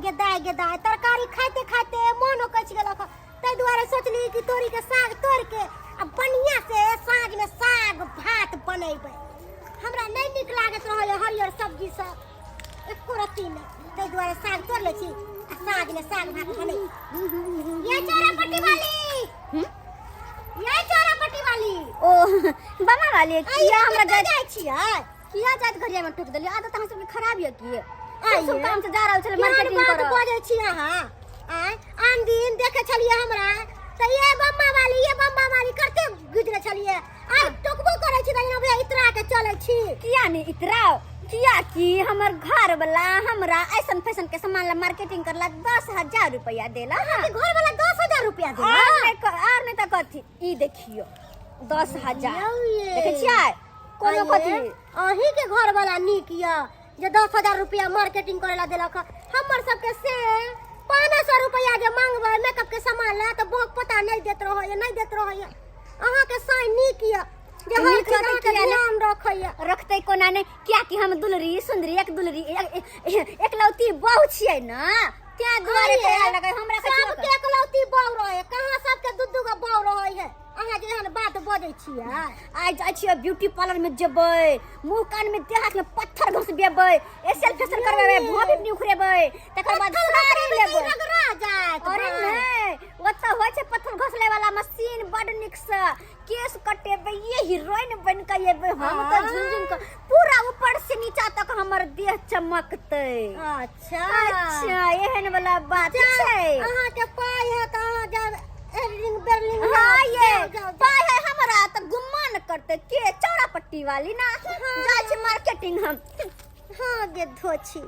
गेदाय गेदाय तरकारी खाइते खाइते मोन उकछि गेलक। ताहि दुआरे सोचली कि तोरी के साग तोड़ के आ बढ़िया से साँझ में साग भात बनेबै। हमरा नहि नीक लागैत रहैए हरियर सब्जी सब एको रत्ती नहि, ताहि दुआरे साग तोड़ लै छी आ साँझ में साग भात बनेबै। ये चोरा पट्टी वाली, ये चोरा पट्टी वाली। ओ बमा वाली, किया हमरा कतऽ जाइ छियै? किया जाइत घरिया में टोक देलियै? आदत अहाँ सबके खराब यऽ की? आइये। सब काम से जा रहल छलै केहन मार्केटिंग बात करऽ। बजै छी अहाँ? आँय, आन दिन देखै छलियै हमरा तऽ ये बम्मा वाली, ये बम्मा वाली करते गुजरे छलियै। आइ टोकबो करै छी तऽ एना भैया इतरा के चलै छी। किया नहि इतराउ? किया कि हमर घर वाला हमरा ऐसन फैशन के सामान ला मार्केटिंग करला 10,000 रुपया देला। हाँ। अहाँके घर वाला 10,000 रुपया देला? और नहि और नहि तऽ कथी? ई देखियौ 10,000। यौ ये। देखै छियै कोनो आइये, कथी? अहीं के घर वाला नीक यऽ जे 10,000 रुपया मार्केटिंग करे ला देलक। हमर सबके से 500 रुपया जे मांगबै मेकअप के सामान ला तऽ बोक पता नहीं देत रहैया, नहीं देत रहैया। अहाँ के साई नीक यऽ जे हर नीक चीज रहतै अहाँके किया नहि? ध्यान रखैया। रखतै कोना नहि? कियाकि हम दुलरी सुन्दरी एक दुलरी एकलौती बहु छियै ने, तें दुआरे आइये, कहिया लगै हमरा कथी सबके एकलौती बहु रहै, कहाँ सबके दू दू गो बहु रहै है? अहाँ जे एहन बात बजै छियै। आइ जाइ छियै ब्यूटी पार्लर में जेबै, मुंह कान में देह हाथ में पत्थर घुसबेबै, एसियल फेसियल करबेबै, भौं भी उखड़ेबै, तकर बाद पत्थर साड़ी घसरेबै तऽ लेबै। रगड़ा जायत। अरे भाय। नहि, ओतऽ होइ छै पत्थर घसले वाला मशीन, बड नीक से केश कटेबै, ये हीरोइन बन के एबै हम तऽ। हाँ। झुनझुन के पूरा ऊपर से नीचा तक हमर देह चमकतै। अच्छा। अच्छा, एहन वाला बात छै। अहाँके पाइ है तऽ अहाँ जाब एरलिंग बेरलिंग। हाँ ये जाउ, जाउ, जाउ। पाइ है हमरा तऽ गुमान करते के चौड़ा पट्टी वाली ना? जाइ छी मार्केटिंग हम। हाँ गे धोछी,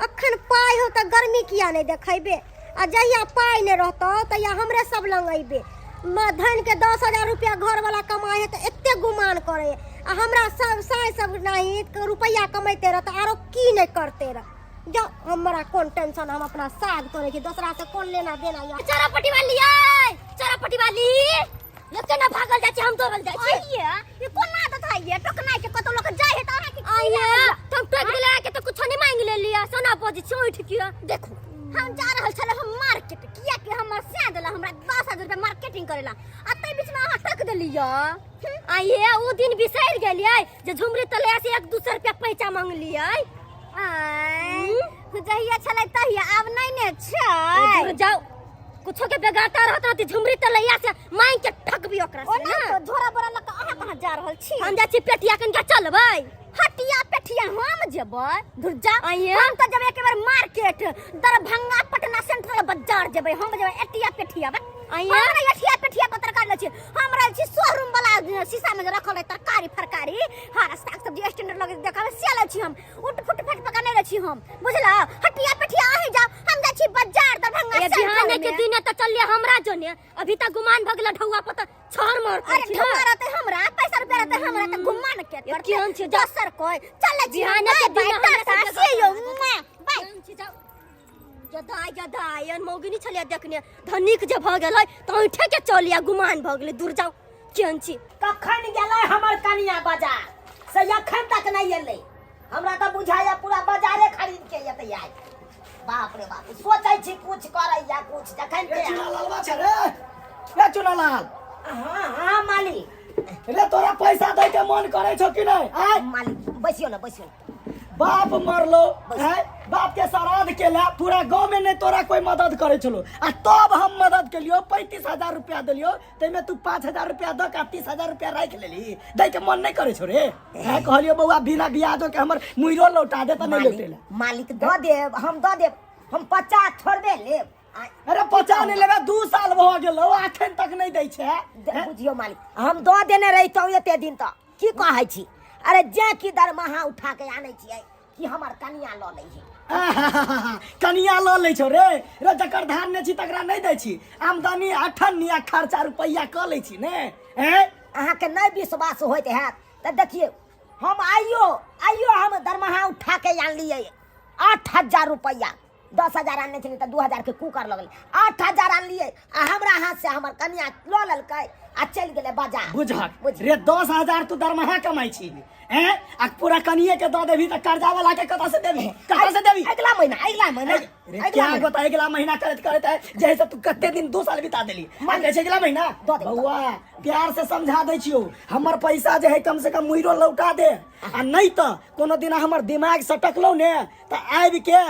अखन पाइ हो तऽ गर्मी किया नहि देखेबे, आ जहिया पाइ नहि रहतौ तहिया हमरे सब लग अयबे। धन के 10,000 रुपया घर वाला कमाए है तऽ एते गुमान करे, आ हमरा सब साय सब नहीं रुपया कमैते रह तऽ आरो की नहि करते रह। जाओ, हमरा कोन टेंशन, हम अपना साग तोड़े छी, दोसरा से कोन लेना देना या। चोरा पट्टी वाली आय, चोरा पट्टी वाली, ये केना भागल जाइ छै? हम दौड़ल जाइ छी। आइये, ये कोन आदत है ये टोकनाइ के? कतौ लोक जाइ है तऽ अहाँ के की आइये, लागैया? तुम टोक देले के तऽ कुछो नहीं मांग लेलियै, सोना बजै छी उठि के। देखू, हम जा रहल छल हम मार्केट, किया कि हमर सैं देला हमरा 10,000 रुपया मार्केटिंग करेला, आ तै बीच में अहाँ टक देलियै। आइये, उ दिन बिसरि गेलियै जे झुमरी तलैया से एक दू सौ रुपया पैसा मांगलियै। आँय, जहिया छलै तहिया, आब नहि ने छै। दूर जाओ, कुछो के बेगारता रहत रहती झुमरी तलैया से मांग के ठकबी ओकरा से। ओना ना तो झोरा बोरा लऽ कऽ अहाँ कहाँ जा रहल छी? हम जाइ छी पेटिया कनिका, चलबै? हटिया पेठिया हम जेबै? धुर जा। आइये। हम तऽ जेबै एक बेर मार्केट, दरभंगा पटना सेंट्रल बाजार जेबै हम, जेबै एटिया पेठिया बा। आइये। हम नहि एटिया पेठिया पर तरकारी लै छी, हम रहै छी शोरूम वाला, शीशा में जे रखल रहै तरकारी फरकारी, हरा साग सब्जी स्टैंडर्ड लगे देखाबै से लै छी हम। उठ फुट फट पका नहि लै छी हम, बुझला? हटिया पेठिया अहीं जाओ, हम जाइ छी बाजार दरभंगा ए सेंट्रल बिहाने के में। दिन तऽ चलिए हमरा जोने, अभी तक गुमान भऽ गेल ढौआ पर तऽ छहर मोर। अरे ढौआ रहतै हमरा, पैसा रुपया रहतै हमरा तऽ गुमान के करतै केहन छै? जा। दोसर कोइ चलै छी हम। बिहाने के बाय दिन बाय, हमरा टाटा, सबके सी यू, मुआ, बाय। केहन छै? जाओ। जदाय जदाय एहन मौगिनी छलियै देखने, धनिक जे भऽ गेलै तऽ ऐठे के चलिया गुमान भऽ गेलै। दूर जाओ, केहन छी? कखन गेलै हमर कनिया बाजार से, एखन तक नहि एलै। हमरा तऽ बुझाइया पूरा बाजारे खरीद के एतै आइ। बाप रे बाप, सोचै छी कुछ करैया कुछ जखन रे के चुनालाल छै रे, रे चुनालाल। हाँ हाँ मालिक। रे तोरा पैसा दै के मन करै छौ कि नहि? आय मालिक, बैसियो ने, बैसियो ने। बाप मरलो है, बाप के श्राद्ध केला, पूरा गांव में नहीं तोरा कोई मदद करे छलो, आ तब हम मदद केलियो, 35,000 रुपया देलियो, तैमे तू 5,000 रुपया दऽ के 30,000 रुपया राखि लेली। दै के मन नहीं करे छो रे? है कहलियो बौआ बिना ब्याजो के हमर मुइरो लौटा दे तऽ नहीं मालिक लौटेला। मालिक, दऽ देब, हम दऽ देब, हम 50 छोड़बे लेब। अरे 50 नहीं लेबे, 2 साल भऽ गेलो अखन तक नहीं दै छै। बुझियौ मालिक, हम दऽ देने रहितहुँ एते दिन तऽ की कहै छी। अरे जे कि दरमाहा उठा के आनै छियै कि हमर कनिया लऽ लै है। कनिया लऽ लै छौ रे? रे जकर धार नहि छी तकरा नहि दै छी? आमदनी अठन्नी आ खर्चा रुपैआ कऽ लै छी ने? हैं? अहाँके नहि विश्वास होइत हैत तऽ देखियौ, हम आइयो आइयो हम दरमाहा उठा के आनलियै 8,000 रुपैआ। 10,000 आनने छलियै तऽ 2,000 के कूकर लगलै, 8,000 आनलियै आ हमरा हाथ से हमर कनिया लऽ लेलकै आ चलि गेलै बाजार। बुझक बुझ रे, 10,000 तू दरमाहा कमाइ छी हैं आ पूरा कनिए के दऽ देबही तऽ कर्जा वाला के कतऽ से देबही, कतऽ से देबही? अगिला महीना, अगिला महीना, रे अगिला क्या महीना। गोता अगिला महीना करैत करैत है जैसे तू कते दिन 2 साल बिता देली, मान जाइ छै अगिला महीना दऽ देब। बौआ प्यार से समझा दै छियौ, हमर पैसा जे है कम से कम मुइरो लौटा दे आ नहीं तऽ कोनो दिना हमर दिमाग सटकलौ ने तऽ आबि के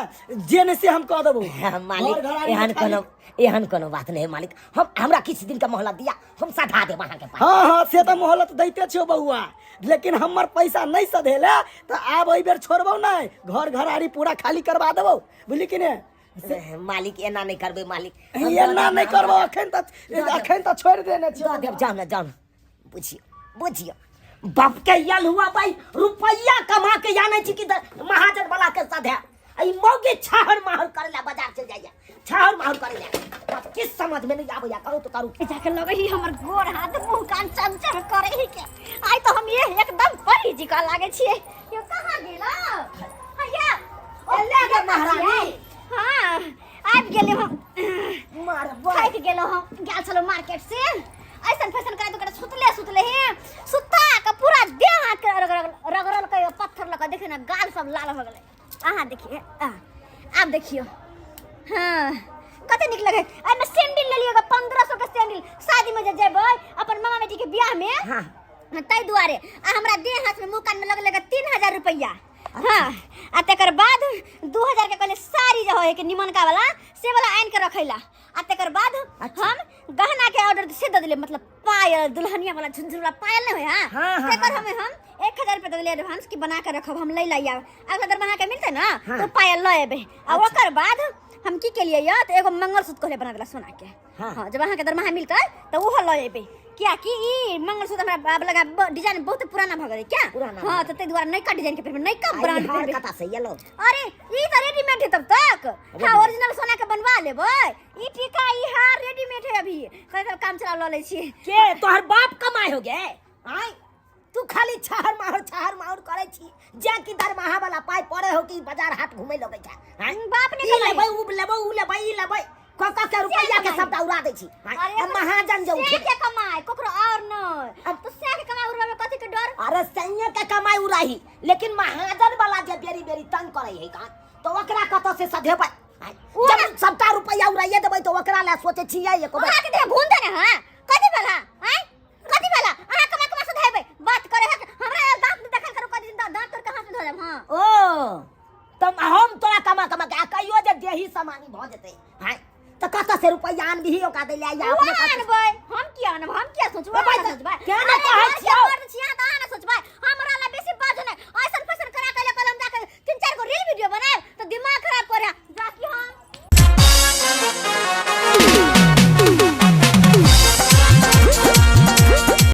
जे ने से हम कऽ देबौ। मालिक घर घरारी एहन खाली। कोनो एहन कोनो बात नहीं मालिक, हम हमरा किछु दिन के मोहलत दिया, हम सधा देब अहाँके पाइ। हाँ हाँ से तऽ मोहलत दैते छियौ बौआ, लेकिन हमर पैसा नहीं सधेले तऽ आब एहि बेर छोड़बौ नहीं, घर घरारी पूरा खाली करवा देबौ, बुझली कि ने? मालिक एना नहीं करबै मालिक, एना नहीं करबौ, अखन तक अखन तक छोड़ि देने छियौ। दऽ देब, जाउ ने, जाउ ने। बुझियौ बुझियौ बाप के यल हुआ भाई, रुपैया कमा के आनै छी कि महाजन वाला के सधे, आ ई मौगी छाहर माहर करे ला बाजार चल जाइया, छाहर माहर करे ला। बाप किस समझ में नहीं आबैया, करू तो करू। जाके लगे ही हमर गोर हाथ मुंह कान चमचम करे ही के। आइ तो हम ये एकदम परी जी का लागे छिए। यो कहाँ गेलो? हैया एले गे महारानी। हाँ आबि गेलियै हम। मारबो। थाकि गेलो हम, गेल छलहुँ मार्केट से। ऐसन फैसन करा तो सुतले सुतले हे सुता के पूरा देह हाथ के रगड़ल रगड़ल के पत्थर लगा, देखियो ना गाल सब लाल हो गेलै। अहाँ देखिए, आब देखियो। हाँ कते नीक लगे। एहिमे सैंडल लेलियै एगो 1500 के सैंडल, शादी में जे जेबै अपन मामा बेटी के बियाह में। हाँ। ताहि दुआरे आ हमरा देह हाथ में मुँह कान में लगलै 3000 रुपैआ। हाँ आ तकर बाद 2000 के कहले साड़ी जे होय के निमनका वाला से वाला आनि के रखैला। आ तकर बाद हम गहना के ऑर्डर से दे दिले, मतलब पायल दुल्हनिया वाला झुनझुन वाला पायल नहीं होय। हाँ, हाँ, हाँ, तकर हाँ। हम 1000 रुपया दे दिले एडवांस कि बना के रखब, हम लै ला आब अगला दरमाहा के मिलते ना। हाँ। तो पायल ल एबे। आ ओकर बाद हम की केलिए या तो एगो मंगलसूत्र कहले बना देला सोना के। हाँ। हाँ, जब अहाँ के दरमाहा मिलते तो ओहो ल एबे, कियाकि ई मंगलसूत्र हमरा बाप लगा डिजाइन बहुत पुराना भ गेलै क्या। पुराना हाँ, तो ताहि दुआरे नयका डिजाइन के पहिरबै, नयका आ, ई ब्रांड हार पहिरबै। कतऽ से एलो? अरे ई तऽ रेडीमेड है तब तक। हाँ ओरिजिनल सोना के बनवा लेबै। ई टीका ई हार रेडीमेड है, अभी कहे सब काम चला ल लै छी। के तोहर बाप कमाए हो गे? आय तू खाली छहर माहर छहर माहर करै छी, जे कि दरमाहा वाला पाइ पड़े हो कि बाजार हाट घुमै लगै छै। आँय? बाप ने ई कमाई। लेबै, उ लेबै, उ लेबै, ई लेबै, क क के रुपैया के कमाई। सबटा उड़ा दै छी। आँय? अरे आ महाजन जे से उठे के कमाई ककरो और नहीं, अब- तो से के कमाई उड़ावे कथी के डर? अरे सैया के कमाई उड़ाही, लेकिन महाजन वाला जे बेरी बेरी तंग करै है का, तो ओकरा कतऽ से सधेबै? आँय? ओ जब सबटा रुपैया उड़ाइए देबै तो ओकरा ला सोचै छियै एको बेर। अहाँ के देह घूम देने। हाँ कथी भेला? आँय कथी भेला? अहाँ कमा कमा सधेबै बात करे है हमरा दांत देखल करू, कथी दांत तोड़ के हाथ में धो देब। हाँ ओ तब हम तोरा कमा कमा के आ कहियो जे देही समानी भऽ जेतै, हाँ तऽ कतऽ से रुपैआ आनबिही ओकरा दै लए या ओ अपने कतऽ से? आनबै, हम किया आनब? हम किया सोचबै? ओ भाई, अहाँ सोचबै। केना अरे, कहै घर के छियौ? मर्द छियै तऽ अहाँ ने सोचबै। हमरा ला बेसी बाजू नहि। ऐसन फैसन करा के लऽ कऽ हम जाके 3-4 गो रील वीडियो बनायब तऽ दिमाग